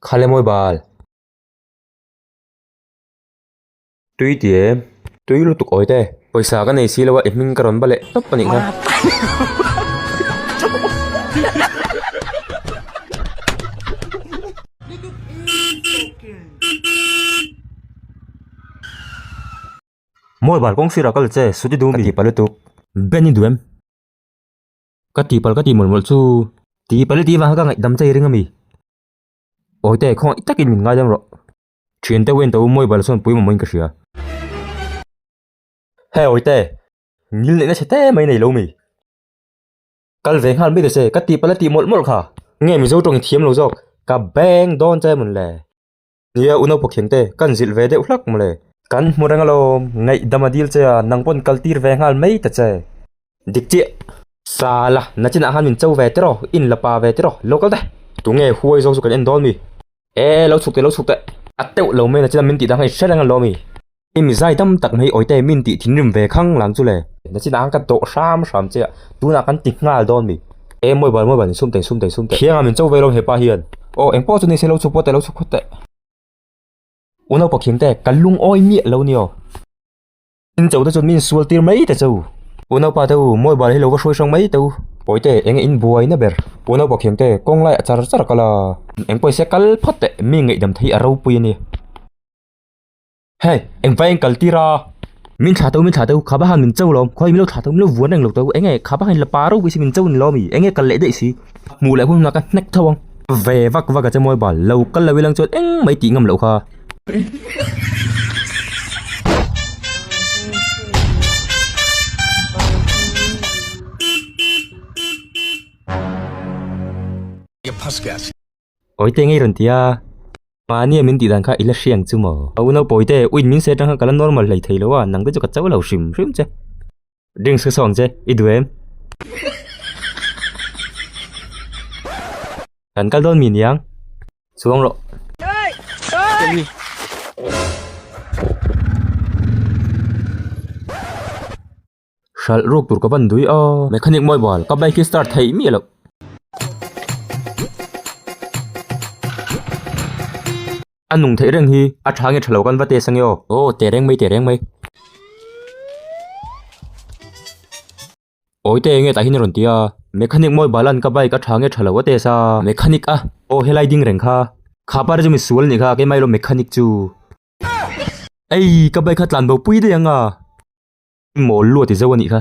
Khale mawi bal. Tui ti em? Tui lutuk awi te. Pawisa ka nei si lo a, i hming ka rawn ba leh tawp a nih kha. Mawi bal kawng sirah ka la che, suti duh mi? Ka ti pal lutuk. Ben i duh em? Ka ti pal ka ti mawlh mawlh chu. Ti pal i tih vang kha ka ngaihdam che i ring a mi? Awi te, khawngaih takin min ngaidam rawh. Thian te uain to u mawi bal sawn pui mawmawin ka hria. He awi te, ngil neihna chhe te mai nei lo mi. Kal ve nghal mai ta che, ka ti pal a tih mawlh mawlh kha. Nge Mizo tawng i thiam lo zawk, ka beng dawn che mawn le. Nia u naupang thiam te, kan zilh ve deuh hlak mawle. Kan hmu reng alawm, ngaihdam a dil che a, nang pawn kal tir ve nghal mai ta che. Dik chiah. Sala, nachinah khan min cho ve tiraw, in la pa ve tiraw, lo kal teh. Tunge huai zawk chu kan en dawn mi? E, lo chhuk teh, lo chhuk teh. A teuh lo mai nachinah min tih dang kha i hre reng alawm i. I mizai dam tak mai awite min tih thinrim ve khang lang chu le. Nachinah khan ka dawh hram hram che a, tunah kan ti nghal dawn mi? E, mawi bal mawi bal, insum teh, insum teh, insum teh. Thiangah min cho ve alawm hepa hian. Aw, engpawh chu ni se lo chhuk pawh teh, lo chhuk phawt teh. U naupang khim te, ka lungawi miah lo ni aw. In cho te chuan min insual tir mai ta chu. U naupa te u, mawi bal hi lo va hruai hrang mai te u. Pawite, eng in buai na ber. U naupa khiang te, kawng lai a char char kal a. Eng pawh se kal phawt teh, mi ngaihdam thei a ropui a ni. Hei, eng vai eng kal tir a. Min thlah teu, min thlah teu, khapa khan min cho lawm, khawi min lo thlah teu, min lo vuan reng lo teu, eng nge khapa khan in la pa ropui si min cho ni lawm i, eng nge kal leh daih si. Hmuh leh hun hunah ka hnek tho ang. Ve vak vak a che mawi bal, lo kal lo ilang chuan eng mai tih ngam loh kha. Awite ngei rawn ti a, mahnia min tih dan kha i la hriang chu maw? A unau pawite, uin min se atang khan ka la normal hlei thei lo a, nang te chu ka cho lo hrim hrim che. Drinks ka saw ang che, i duh em? Kan kal dawn mi niang? Chuang rawh. Hralh ruk tur ka van dui a. Mechanic mawi bal, ka bike hi start theih miah loh. A nung theih reng hi a tha nge tha lo kan va test ange aw. Aw teh reng mai teh reng mai. Awite enge tah hian a rawn ti a. Mechanic mawi balan ka bike a tha nge tha lo a test a. Mechanic a aw helai ding reng kha. Kha pa te chu misual anih kha keimah ilo mechanic chu. Ei ka bike kha tlan bo pui daih ang a. Mawl luat i zo anih kha.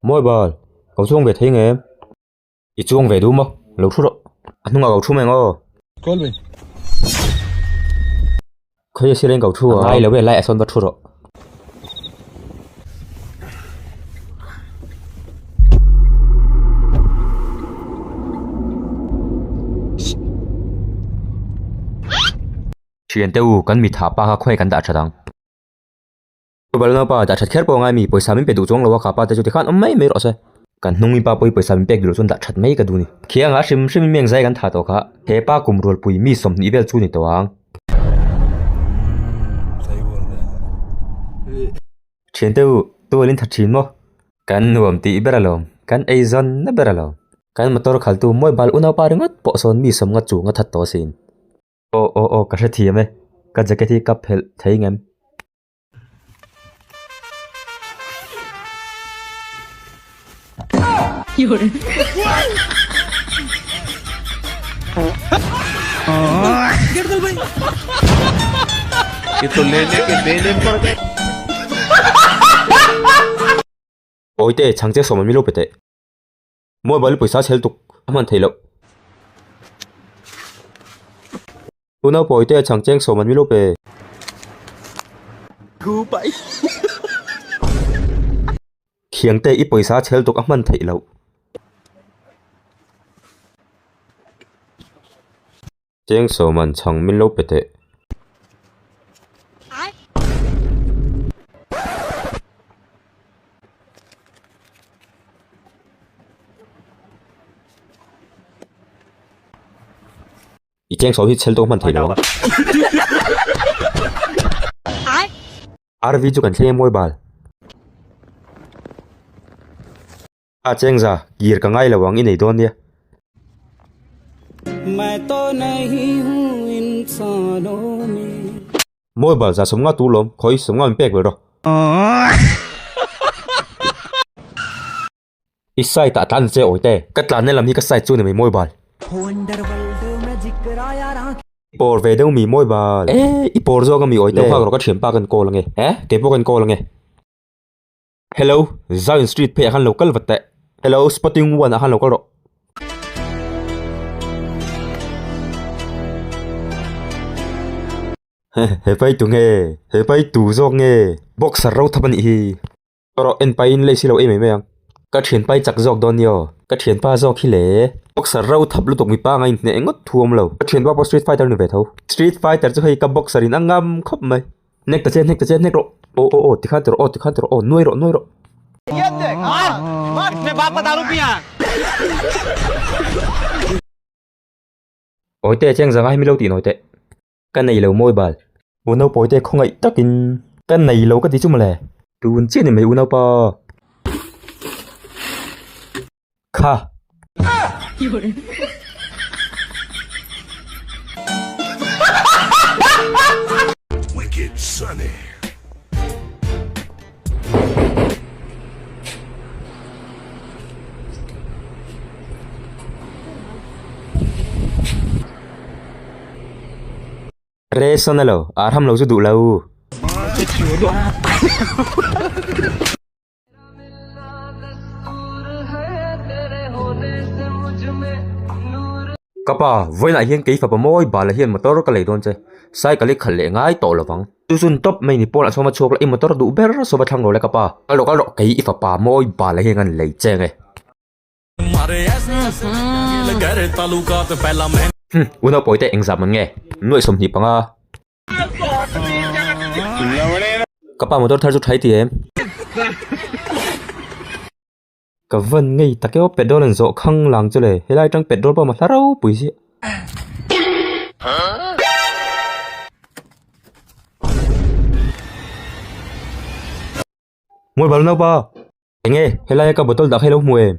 Mawi bal, ko chuang ve thei nge? I chuang ve duh maw? Lo thu rawh. A hnungah ko thu mai ang aw. Khawi a sireng ko thu a. A ngai lo e, lai a sawn va thu rawh. Thiante u, kan mi thah pa kha khawi kan dah that ang. Bal naupa dah that kher pawh a ngai mi, pawisa min pe duh chuang lo a, kha pa te chu tikhan awm mai mai rawh se. Kan hnung pa pawh hi pawisa min pek duh loh chuan dah that mai ka duh ni. Khiangah hrim hrim in mi zai kan thah tawh kha, he pa kum rualpui mi 20 vel chu ni tawh ang. Thiante u, tualin tha thin maw? Kan nuam tih ber alawm, kan eizawn na ber alawm. Kan motor khaltu mawi bal unaupa ringawt pawh sawn mi 50 chung a that tawh asin. Aw aw aw ka hrethiam e, ka jacket hi ka phelh thei ngem? Awite chhang che sawm an mi lo pe teh. Mobile pawisa chhel tuk a hman theih loh. Unau pawite chhang cheng sawm an mi lo pe. Khiangte i pawisa chhel tuk a hman theih loh. Cheng sawman chhang min lo pe teh. I cheng sawm hi chhel tawk hman thei lo ang. RV chu kan thleng em mawi bal. A chengza, kir ka ngai lo ang i nei dawn nia. Mawi bal za 50 tur lawm, khawi 50 min pek vel rawh. I side ah tlan che awite. Ka tlanna lam hi ka side chu ni mai mawi bal. I pawr ve deuh mi mawi bal. E i pawr zawk a mi awite. Lo nghak rawh ka thianpa kan call ange. E keipawh kan call ange. Hello Zion street phei ah khan lo kal vat teh. Hello spotting one ah khan lo kal rawh. He pai tu nge? He pai tu zawk nge? Boxer ro thap a nih hi. Rawh en pahin lei si lo ei mai mai ang. Ka thianpa i chak zawk dawn nia aw. Ka thianpa zawk hi le. Boxer ro thap lutuk mipa anga inhneh ngawt thu awm lo. Ka thianpa pawh street fighter ni ve tho. Street fighter chu hei ka boxer in a ngam khawp mai. Hnek ta che hnek ta che hnek rawh. Aw aw aw tikhan ti rawh aw tikhan ti rawh aw nuai rawh nuai rawh. Awite cheng zanga hi mi lo tih nawi teh. Ka nei lo mawi bal. Unau pawite khawngaih takin ka nei lo ka ti chu mawle. Tun chiah ni mai unaupa. Kha. Wicked Sunny. Reason a lo, a ram lo chu duh lo. Ka pa, vawiinah hian kei fapa mawi bala hian motor ka lei dawn che, cycle i khalh leh ngai tawh lo vang. Chu chun tawp mai ni pawnah chuan va chhuak la, i motor duh ber saw va thlang rawh le ka pa. Kal rawh kal rawh, kei i fapa mawi bala hian kan lei che nge. Hum, unau pawite engzah man nge? Nuaih 25. Ka pa motor thar chu tha i ti em? Ka van ngei tak e aw petrol an zawh khang lang chu le helai atang petrol pump a hla ropui si. Ngawi bal naupa. Enge helai a ka bottle dah kha i lo hmu em?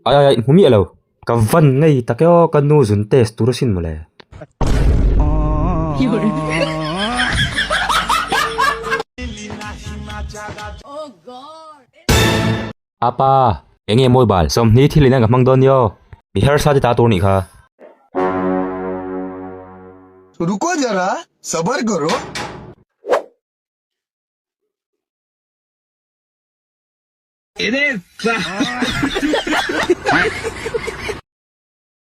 Ai ai ai hmu miah lo. Ka van ngei tak e aw ka nu zun test tur asin mawle. Apa, enge mawi bal? 20 thil in an ka hmang dawn nia aw. Mi harsa te ta tur nih kha. Ruko jara sabar karo.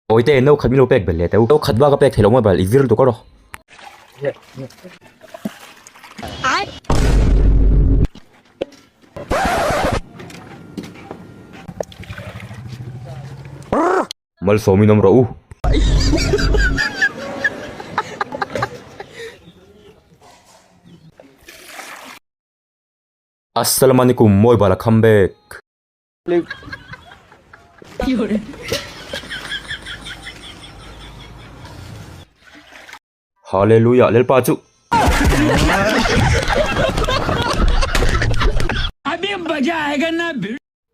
Awite no khat min lo pek belh leh teh u. No khat bak a pek theih loh mawi bal i vir lutuk a rawh. Malsawmin awm rawh u. Assalamualaikum mawi bala come back. Hallelujah Lalpa chu.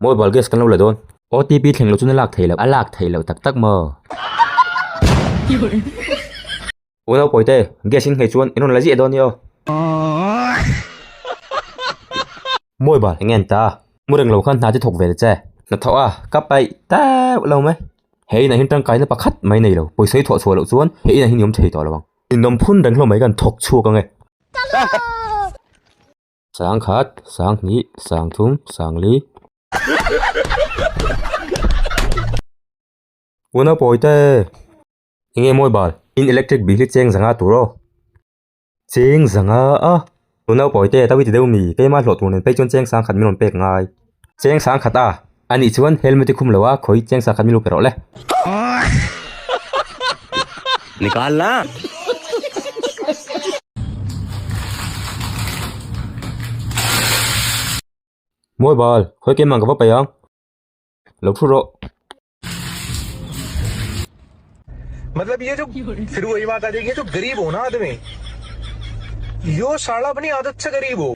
Mawi bal gas kan lo la dawn. OTP thleng loh chuan a lak theih loh. A lak theih loh tak tak maw. Unau pawite, gas in nghei chuan in rawn la ziah dawn nia aw. Mawi bal, eng nge an ta? Mu reng lo khan hna chu thawk ve ta che. Hna thawh a, ka paih teuh lo mai. He inah hian tangkaina pakhat mai nei lo, pawisa hi thawh chhuah loh chuan he inah hian i awm thei tawh lo ang. Inawm phun reng hlawm mai kan thawk chhuak ang e. 10, 20, 30, 40. Unau pawite. Enge mawi bal? In electric bill hi cheng zanga tur aw. Cheng zanga a? Unau pawite tau i ti deuh mi, keimah hlawh tur nen phei chuan cheng 10,000 min rawn pek ngai. Cheng 10,000 a? Anih chuan helmet i khum lo a, khawi cheng 10,000 min lo pe rawh le. Nikal la. Mawi bal, khawi keimah ka va paih ang. Lo thu rawh. मतलब ये जो फिर वही बात आ जाएगी जो गरीब हो ना आदमी यो साला अपनी आदत से गरीब हो।